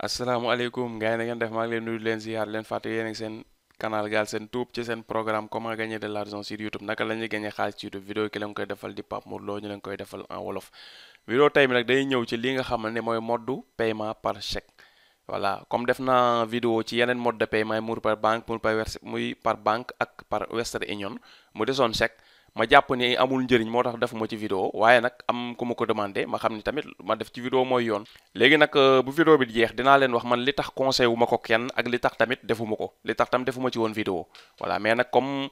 asalaamaaleykum gars yi na ngeen def maa ngi leen nuyu leen ziar leen fàtte yéen ak seen canal Galsen Tube ci seen programme comment gagner de l'argent sur YouTube naka la ñuy gagner xaalis ci YouTube vidéo ki leen koy defal di Pape Mor Lo ñu leen koy defal en wolof. Vidéo tey bi nag day ñëw ci li nga xam ne mooy mode paiement par chèque. Voilà comme def naa vidéo ci yeneen mode de paiement muy par banque muy par banque ak par Western Union mu desoon chèque. ma jàpp ni amul njëriñ moo tax defuma ci vidéo waaye nag am ku ma ko demandé ma xam ni tamit ma def ci vidéo mooy yoon léegi nag bu vidéo bi jeex dinaa leen wax man li tax conseil wu ma ko kenn ak li tax tamit defuma ko li tax tam defuma ci woon vidéo voilà mais nag comme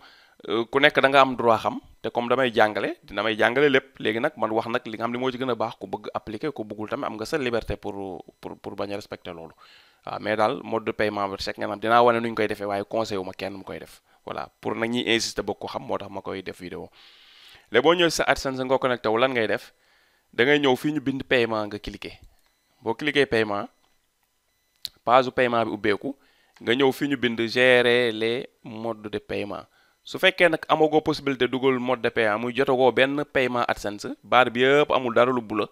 ku nekk da nga am droit xam te comme damay jàngale lépp léegi nag man wax nag li nga xam ne moo ci gën a baax ku bëgg appliquer ku bëggul tamit am nga sa liberté pour bañ a respecter loolu waaw mais daal mode de paiement par chèque nga xam dinaa wane nu ñu koy defee waaye conseil wu ma kenn mu koy def voilà pour nag ñuy insister bëgg ko xam moo tax ma koy def vidéo léegi boo ñëw sa AdSense nga connecté wu lan ngay def da ngay ñëw fii ñu bind paiement nga cliquer boo cliquer paiement page paiement bi ubbeeku nga ñëw fii ñu bind gérer les modes de paiement su fekkee nag amagoo possibilité dugal mode de paiement muy jotagoo benn paiement AdSense baar bi yëpp amul dara lu bula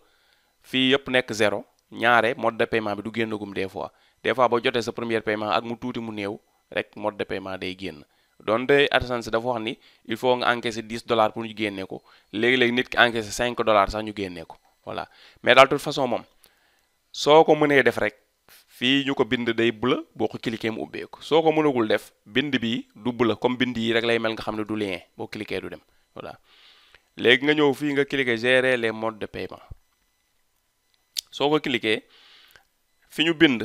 fii yëpp nekk zéro ñaare mode de paiement bi du génnagum des fois boo jotee sa premier paiement ak mu tuuti mu néew rek mode de paiement day génn donte AdSense dafa wax ni il faut nga encaisser $10 pour ñu génnee ko léegi-léegi nit ki encaisser $5 sax ñu génnee ko voilà mais daal de toute façon moom soo ko mënee def rek fii ñu ko bind day bula boo ko cliquer mu ubbeeku soo ko mënagul def bind bi du bula comme bind yi rek lay mel nga xam ne du lien boo cliquer du dem voilà léegi nga ñëw fii nga cliquer gérer les modes de paiement soo ko cliquer fi ñu bind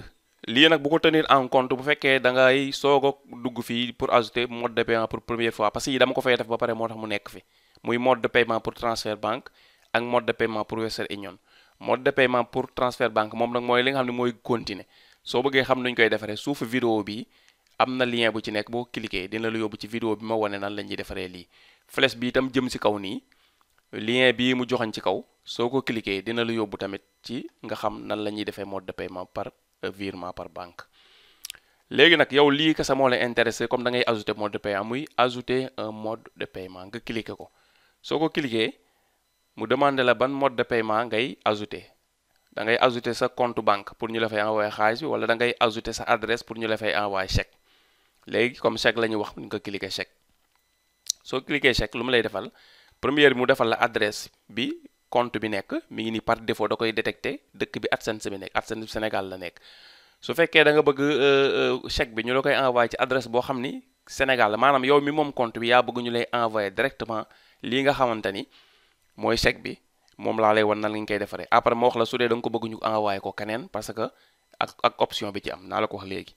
lii nag bu ko tenir en compte bu fekkee da ngay soog a dugg fii pour ajouter mode de paiement pour première fois parce que yi dama ko fay def ba pare moo tax mu nekk fi muy mode de paiement pour transfert banque ak mode de paiement pour Western Union mode de paiement pour transfert banque moom nag mooy li nga xam ne mooy continuer soo bëggee xam nuñ koy defaree suufu vidéo bi am na lien bu ci nekk boo cliquer dina la yóbbu ci vidéo bi ma wane nan la ñuy defaree lii flèche bi itam jëm si kaw nii lien bii mu joxañ ci kaw soo ko cliquer dina la yóbbu tamit ci nga xam nan la ñuy defee mode de paiement par virement par banque léegi nag yow lii kese moo lay intéressé comme da ngay ajouter mode de paiement muy ajouter un mode de paiement nga cliquer ko soo ko cliquer mu demandé la ban mode de paiement ngay ajouter da ngay ajouter sa compte banque pour ñu la fay envoyer xaalis bi wala da ngay ajouter sa adresse pour ñu la fay envoyer chèque léegi comme chèque la ñuy wax nga cliquer chèque soo cliquer chèque lu mu lay defal première bi mu defal la adresse bi compte bi nekk mi ngi nii par défaut da koy détecté dëkk bi AdSense bi nekk AdSense bi Sénégal la nekk su fekkee da nga bëgg chèque bi ñu la koy envoyé ci adresse boo xam ni Sénégal la maanaam yow mi moom compte bi yaa bëgg ñu lay envoyé directement lii nga xamante ni mooy chèque bi moom laa lay wan nan lañ koy defaree après ma wax la su dee da nga ko bëgg ñu envoyé ko keneen parce que ak option bi ci am naa la ko wax léegi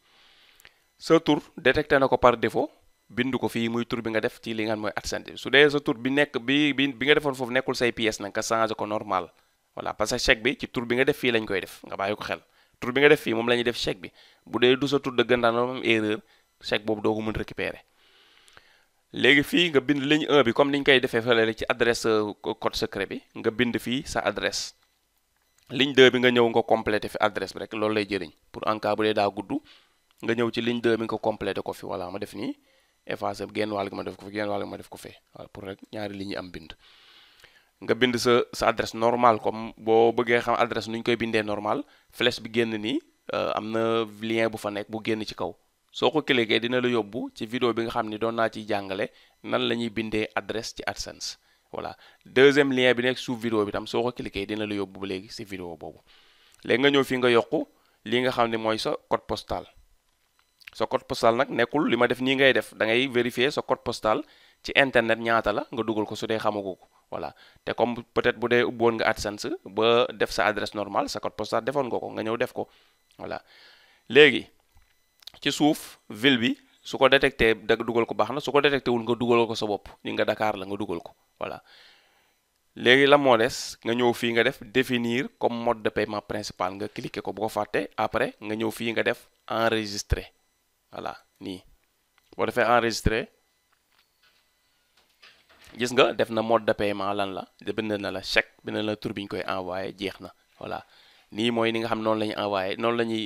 sa tur détecté na ko par défaut bind ko fii muy tur bi nga def ci li nga xam mooy AdSense su dee sa tur bi nekk bi nga defoon foofu nekkul say pièces nag nga changé ko normal voilà parce que chèque bi ci tur bi nga def fii lañ koy def nga bàyyi ko xel tur bi nga def fii moom la ñuy def chèque bi bu dee du sa tur dëggantaan moom erreur chèque boobu doo ko mën récupérer léegi fii nga bind ligne 1 bi comme ni ñu koy defee fële rek ci adresse code secret bi nga bind fii sa adresse ligne 2 bi nga ñëw nga complété fi adresse bi rek loolu lay jëriñ pour en cas bu dee daa gudd nga ñëw ci ligne 2 bi nga complété ko fi voilà ma def nii effacé genn wàll gi ma def ko fi genn wàll gi ma def ko fee waaw pour rek ñaari li ñuy am bind nga bind sa adresse normale comme boo bëggee xam adresse nu ñu koy bindee normal flèche bi génn nii am na lien bu fa nekk bu génn ci kaw soo ko cliquer dina la yóbbu ci vidéo bi nga xam ni doon naa ciy jàngale nan la ñuy bindee adresse ci AdSense voilà deuxième lien bi nekk suuf vidéo bi tam soo ko cliquer dina la yóbbu ba léegi si vidéo boobu léegi nga ñëw fii nga yokku lii nga xam ne mooy sa code postal sa code postal nag nekkul li ma def nii ngay def da ngay vérifier sa code postal ci internet ñaata la nga dugal ko su dee xamagu ko voilà te comme peut-être bu dee ubboon nga AdSense ba def sa adresse normale sa code postal defoon nga ko nga ñëw def ko voilà léegi ci suuf ville bi su ko détecté da dugal ko baax na su ko détecté wul nga dugal ko sa bopp ni nga Dakar la nga dugal ko voilà léegi la moo des nga ñëw fii nga def définir comme mode de paiement principal nga cliquer ko bu ko fàtte après nga ñëw fii nga def enregistrer voilà nii boo defee enregistré gis nga def na mode de paiement lan la bind na la chèque bind na la tur bi ñu koy envoyé jeex na voilà nii mooy ni nga xam noonu la ñuy envoyé noonu la ñuy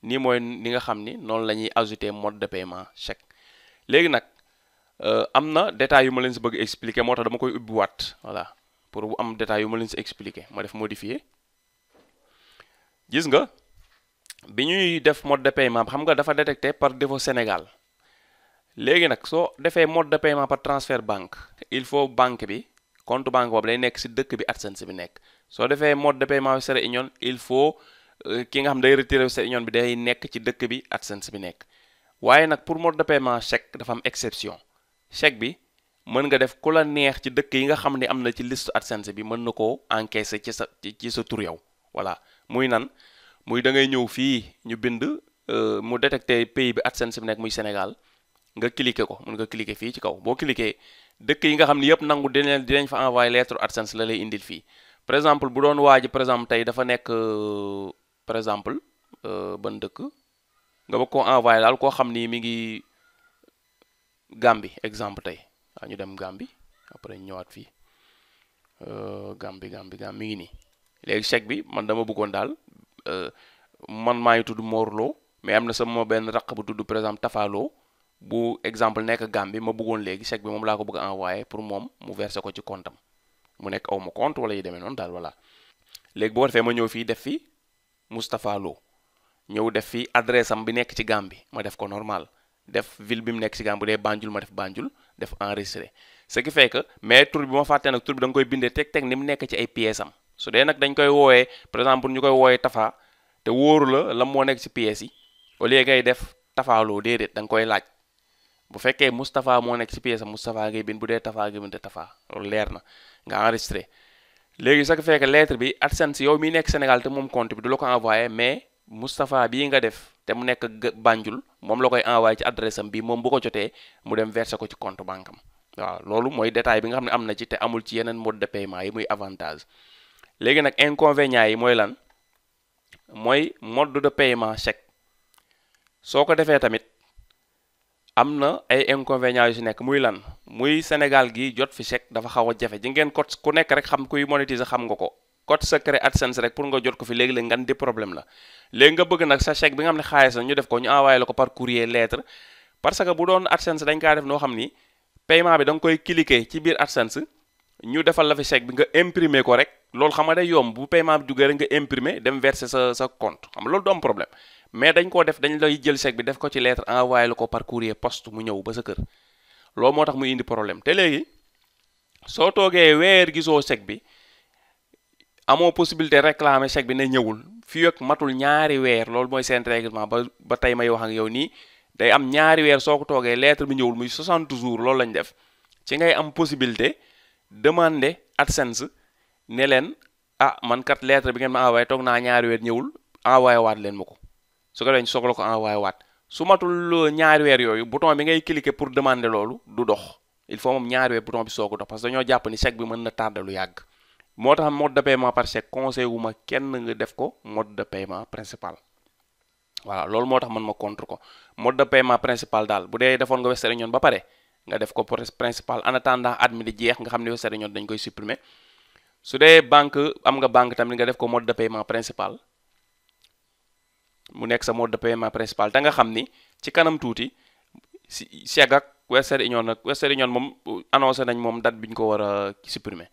nii mooy ni nga xam ni noonu la ñuy ajouté mode de paiement chèque léegi nag am na détails yu ma leen si bëgg expliquer moo tax dama koy ubbiwaat voilà pour bu am détails yu ma leen si expliquer ma def modifier gis nga bi ñuy def mode de paiement xam nga dafa détecté par défaut Sénégal léegi nag soo defee mode de paiement par transfert banque il faut banque bi compte banque boobu day nekk si dëkk bi AdSense bi nekk soo defee mode de paiement Western Union il faut ki nga xam day retiré Western Union bi day nekk ci dëkk bi AdSense bi nekk waaye nag pour mode de paiement chèque dafa am exception chèque bi mën nga def ku la neex ci dëkk yi nga xam ne am na ci liste AdSense bi mën na koo encaisser ci sa tur yow voilà muy nan muy da ngay ñëw fii ñu bind mu détecté pays bi AdSense bi nekk muy Sénégal nga cliquer ko mën nga cliquer fii ci kaw boo cliquer dëkk yi nga xam ne yëpp nangu dinañ fa envoyer lettre AdSense la lay indil fii par exemple bu doon waa ji par exemple tey dafa nekk par exemple ban dëkk nga bëgg koo envoyer daal koo xam ni mi ngi Gambie exemple tey waaw ñu dem Gambie après ñëwaat fii Gambie mi ngi nii léegi chèque bi man dama bëggoon daal man maa ngi tudd Morlo mais am na sama benn raq bu tudd par exemple Tafalo bu exemple nekk Gambie ma bëggoon léegi chèque bi moom laa ko bëgg a envoyer pour moom mu verser ko ci compte am mu nekk aw ma compte wala yu demee noonu daal voilà léegi boo defee ma ñëw fii def fi Moustapha Lo ñëw def fi adresse am bi nekk ci Gambie ma def ko normal def ville bi mu nekk ci Gambie bu dee Banjul ma def Banjul def enregistré ce qui fait que mais tur bi ma fàttee nag tur bi da nga koy bindee teg ni mu nekk ci ay pièces am su dee nag dañ koy wooyee par exemple ñu koy wooyee Tafa te wóoru la moo nekk ci pièces yi au lieu ngay def Tafa Lo déedéet da nga koy laaj bu fekkee Moustapha moo nekk ci pièce am Moustapha ngay bind bu dee Tafa ngay bind Tafa loolu leer na nga enregistré léegi ce qui fait que lettre bi AdSense yow mi nekk Sénégal te moom compte bi du la ko envoyé mais Moustapha bii nga def te mu nekk Banjul moom la koy envoyé ci adresse am bi moom bu ko jotee mu dem verser ko ci compte banque am waaw loolu mooy détail bi nga xam ne am na ci te amul ci yeneen mode de paiement yi muy avantage léegi nag inconvénients yi mooy lan mooy mode de paiement chèque soo ko defee tamit am na ay inconvénients yu si nekk muy lan muy Sénégal gi jot fi chèque dafa xaw a jafe ji ngeen code ku nekk rek xam kuy monétiser xam nga ko code secret AdSense rek pour nga jot ko fi léegi-léegi ngan di problème la léegi nga bëgg nag sa chèque bi nga xam ne xaalis la ñu def ko ñu envoyé la ko par courrier lettre parce que bu doon AdSense dañ kaa def noo xam ni paiement bi da nga koy cliquer ci biir AdSense ñu defal la fi chèque bi nga imprimer ko rek loolu xam nga day yomb bu paiement bi duggee rek nga imprimer dem verser sa compte xam nga loolu du am problème mais dañ koo def dañ lay jël chèque bi def ko ci lettre envoyé la ko par courrier poste mu ñëw ba sa kër loolu moo tax muy indi problème te léegi soo toogee weer gisoo chèque bi amoo possibilité réclamer chèque bi ne ñëwul fii ak matul ñaari weer loolu mooy seen règlement ba tey may wax ak yow nii day am ñaari weer soo ko toogee lettre bi ñëwul muy 60 jours loolu lañ def ci ngay am possibilité demander AdSense ne leen ah man kat lettre bi ngeen ma envoyé toog naa ñaari weer ñëwul envoyé waat leen ma ko su ko defee ñu soog la ko envoyé waat su matul ñaari weer yooyu bouton bi ngay cliquer pour demander loolu du dox il faut moom ñaari weer bouton bi soog a dox parce que dañoo jàpp ni chèque bi mën na tardé lu yàgg moo tax mode de paiement par chèque conseil wu ma kenn nga def ko mode de paiement principal voilà loolu moo tax man ma contre ko mode de paiement principal daal bu dee defoon nga Western Union ba pare nga def ko principal en attendant at mi di jeex nga xam ne Western Union dañ koy supprimer su dee banque am nga banque tamit nga def ko mode de paiement principal mu nekk sa mode de paiement principal te nga xam ni ci kanam tuuti si chèque ak Western Union moom annoncé nañ moom date bi ñu ko war a supprimer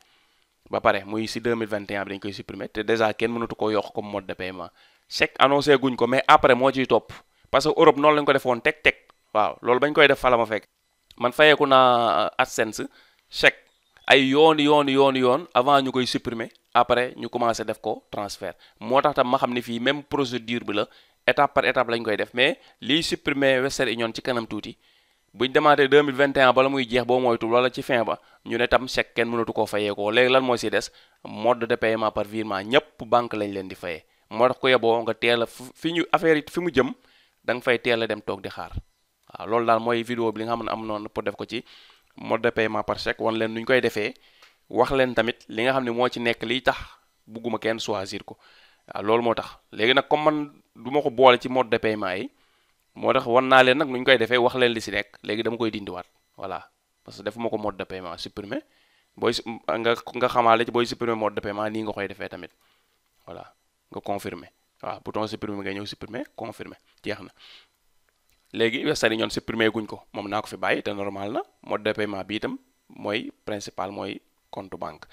ba pare muy si 2021 bi dañ koy supprimer te déjà kenn mënatu ko yokk comme mode de paiement chèque annoncé guñ ko mais après moo ciy topp parce que Europe noonu lañ ko defoon teg waaw loolu bañ koy def fa la ma fekk man fayeeku naa AdSense chèque ay yoon avant ñu koy supprimer après ñu commencé def ko transfert moo tax tam ma xam ne fii même procédure bi la étape par étape lañ koy def mais liy supprimer Western Union ci kanam tuuti buñ demaatee 2021 bala muy jeex boo moytul wala ci fin ba ñu ne tam chèque kenn mënatu koo fayeekoo léegi lan moo si des mode de paiement par virement ñëpp banque lañ leen di fayee moo tax ko yeboo nga teel a fi ñu affaire yi fi mu jëm da nga fay teel a dem toog di xaar waaw loolu daal mooy vidéo bi li nga xam ne am noonu pour def ko ci mode de paiement par chèque wan leen nu ñu koy defee wax leen tamit li nga xam ne moo ci nekk liy tax bugguma kenn choisir ko waaw loolu moo tax léegi nag comme man du ma ko boole ci mode de paiement yi moo tax wan naa leen nag nu ñu koy defee wax leen li si nekk léegi dama koy dindiwaat voilà parce que defuma ko mode de paiement supprimer booy nga xamaale ci booy supprimer mode de paiement nii nga koy defee tamit voilà nga confirmer waaw bouton supprimer nga ñëw supprimer confirmer jeex na léegi Western Union supprimer guñ ko moom naa ko fi bàyyi te normal na mode de paiement bi itam mooy principal mooy compte banque.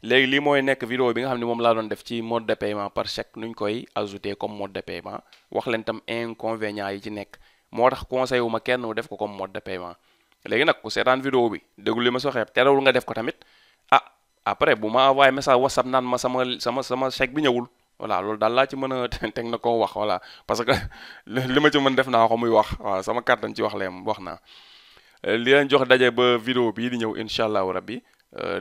léegi lii mooy nekk vidéo bi nga xam ne moom laa doon def ci mode de paiement par chèque nuñ koy ajouter comme mode de paiement wax leen tam inconvénients yi ci nekk moo tax conseil wu ma kenn mu def ko comme mode de paiement. léegi nag ku seetaan vidéo bi déglu li ma soo xeeb terewul nga def ko tamit ah après bu ma envoyé message WhatsApp naan ma sama chèque bi ñëwul voilà loolu daal laa ci mën a teg na ko wax voilà parce que li ma ci mën def naa ko muy wax waaw sama kàttan ci wax leen wax naa. li leen jox daje ba vidéo bii di ñëw incha allahu rabbi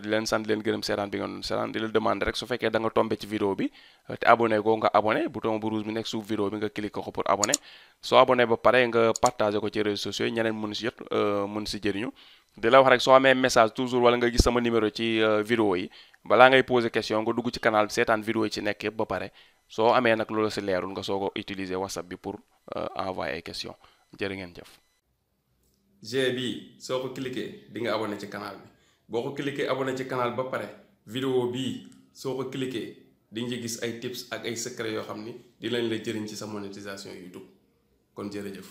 di leen sant leen gërëm seetaan bi nga doon seetaan di la demande rek su fekkee da nga tombé ci vidéo bi te abonné goo nga abonné bouton bu rouge bi nekk suuf vidéo bi nga cliqué ko pour abonné soo abonné ba pare nga partagé ko ci réseaux sociaux yi ñeneen mën si jot mën si jëriñu di la wax rek soo amee message toujours wala nga gis sama numéro ci vidéo yi balaa ngay poser question nga dugg ci canal bi seetaan vidéo yi ci nekk yëpp ba pare soo amee nag loolu si leerul nga soo ko utiliser WhatsApp bi pour envoyer ay question jërë ngeen jëf. G bii soo ko cliqué di nga abonné ci canal bi boo ko cliqué abonné ci canal ba pare vidéo bii soo ko cliqué di nga gis ay tips ak ay secret yoo xam ni di lañ la jëriñ ci sa monétisation YouTube kon jërëjëf.